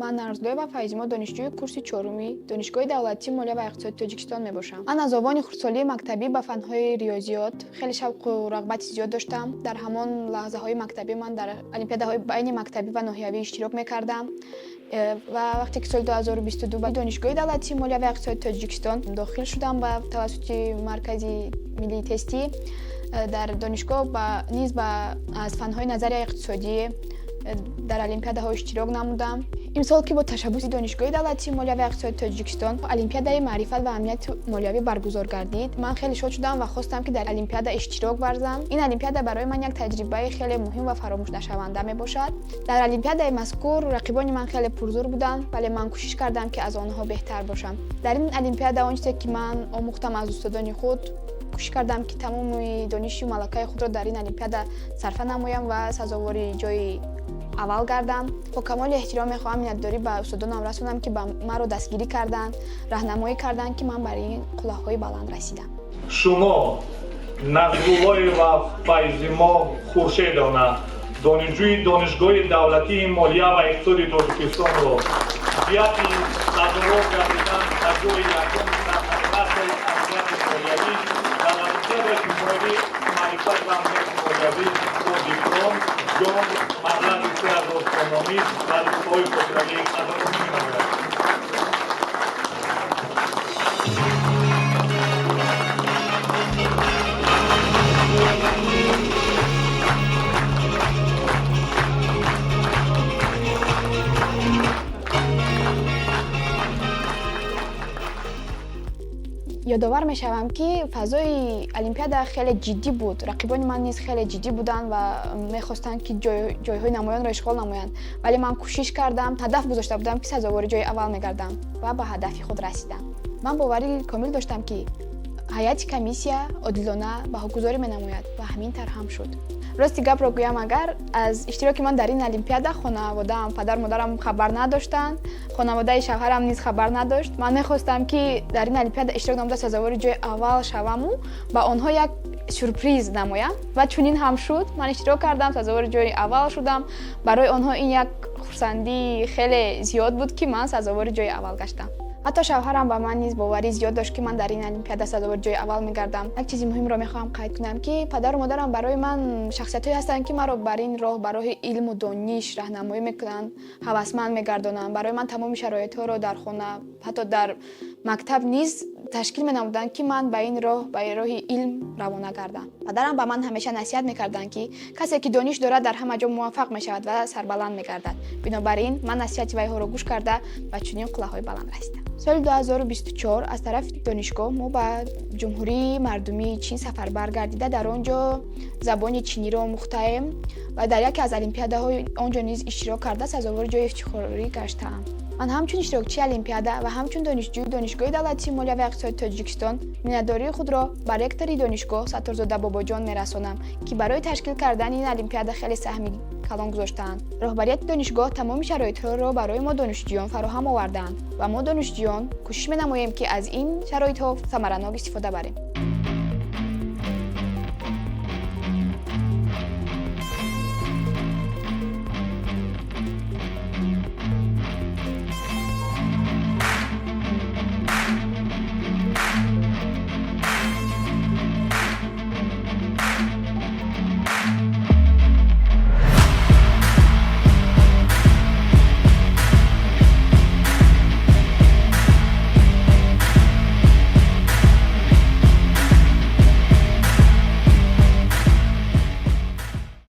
Ман Нарзулоева Файзимо, донишҷӯи курси чоруми Донишгоҳи давлатии молия ва иқтисоди Тоҷикистон мебошам. Ман аз овони хурдсолии мактабӣ ба фанҳои риёзиёт хеле шавқу рағбати зиёд доштам. Дар ҳамон лаҳзаҳои мактабӣ ман дар олимпиадаҳои байни мактабӣ ва ноҳиявӣ иштирок мекардам. Ва вақте ки соли 2022 ба Донишгоҳи давлатии молия ва иқтисоди Тоҷикистон дохил шудам ба тавассути Маркази миллии тестӣ, дар донишгоҳ низ аз фанҳои назарияи иқтисодӣ дар олимпиадаҳо иштирок намудам. Имсол, ки бо ташаббуси Донишгоҳи давлатии молия ва иқтисоди Тоҷикистон олимпиадаи маърифат ва амнияти молиявӣ баргузор гардид, ман хеле шод шудам ва хостам, ки дар олимпиада иштирок варзам. Ин олимпиада барои ман як таҷрибаи хеле муҳим ва фаромӯшнашаванда мебошад. Дар олимпиадаи мазкур рақибони ман хеле пурзур буданд, вале ман кӯшиш кардам, ки аз онҳо беҳтар бошам. Дар ин олимпиада он чизе, ки ман омӯхтам аз устодони худ, кӯшиш кардам, ки тамоми донишу малакаи худро дар ин олимпиада сарфа намоям ва сазовори ҷои аввал гардам. Бо камоли эҳтиром мехоҳам миннатдорӣ ба устодонам расонам, ки ба маро дастгирӣ карданд, раҳнамоӣ карданд, ки ман бар ин қуллаҳои баланд расидам. Шумо, Назруллоева Файзимо Хуршедовна, донишҷӯи Донишгоҳи давлатии молия ва иқтисоди Тоҷикистонро ҷиҳати сазовор гардидан ба ҷои якум дар номинатсияи амнияти молиявӣ дар олимпиадаи ҷумҳуриявии маърифат ва амнияти молиявӣ бо диплом, ҷом, маблағи 3000 сомонӣ ва лутфҳои хотиравӣ қадрдонӣ менамояд. Ёдовар мешавам, ки фазои олимпиада хеле ҷиддӣ буд. Рақибони ман низ хеле ҷиддӣ буданд ва мехостанд, ки ҷойҳои намоёнро ишғол намоянд, вале ман кӯшиш кардам, ҳадаф гузошта будам, ки сазовори ҷои аввал мегардам ва ба ҳадафи худ расидам. Ман боварӣ комил доштам, ки ҳайати комиссия одилона баҳогузорӣ менамояд, ва ҳамин тавр ҳам шуд. Рости гапро гӯям, агар аз иштироки ман дар ин олимпиада хонаводаам, падару модарам хабар надоштанд, хонаводаи шавҳарам низ хабар надошт. Ман мехостам, ки дар ин олимпиада иштирок намуда, сазовори ҷои аввал шаваму ба онҳо як сюрприз намоям, ва чунин ҳам шуд. Ман иштирок кардам, сазовори ҷои аввал шудам. Барои онҳо ин як хурсандии хеле зиёд буд, ки ман сазовори ҷои аввал гаштам. Ҳатто шавҳарам ба ман низ боварӣ зиёд дошт, ки ман дар ин олимпиада сазовори ҷои аввал мегардам. Як чизи муҳимро мехоҳам қайд кунам, ки падару модарам барои ман шахсиятҳое ҳастанд, ки маро бар ин роҳ, ба роҳи илму дониш раҳнамоӣ мекунанд, ҳавасманд мегардонанд. Барои ман тамоми шароитҳоро дар хона, ҳатто дар мактаб низ ташкил менамуданд, ки ман ба ин роҳ, ба роҳи илм равона гардам. Падарам ба ман ҳамеша насиҳат мекарданд, ки касе, ки дониш дорад, дар ҳама ҷо муваффақ мешавад ва сарбаланд мегардад. Бинобар ин ман насиҳати вайҳоро гӯш карда, ба чунин қуллаҳои баланд расидам. Соли 2024 аз тарафи донишгоҳ мо ба Ҷумҳурии Мардумии Чин сафарбар гардида, дар он ҷо забони чиниро омӯхтаем ва дар яке аз олимпиадаҳои он ҷо низ иштирок карда, сазовори ҷои ифтихорӣ гаштаам. Ман ҳамчун иштирокчии олимпиада ва ҳамчун донишҷӯи Донишгоҳи давлатии молия ва иқтисоди Тоҷикистон миннатдории худро ба ректори донишгоҳ Сатторзода Бобоҷон мерасонам, ки барои ташкил кардани ин олимпиада хеле саҳми калон гузоштаанд. Роҳбарияти донишгоҳ тамоми шароитҳоро барои мо донишҷӯён фароҳам овардаанд, ва мо, донишҷӯён, кӯшиш менамоем, ки аз ин шароитҳо самаранок истифода барем.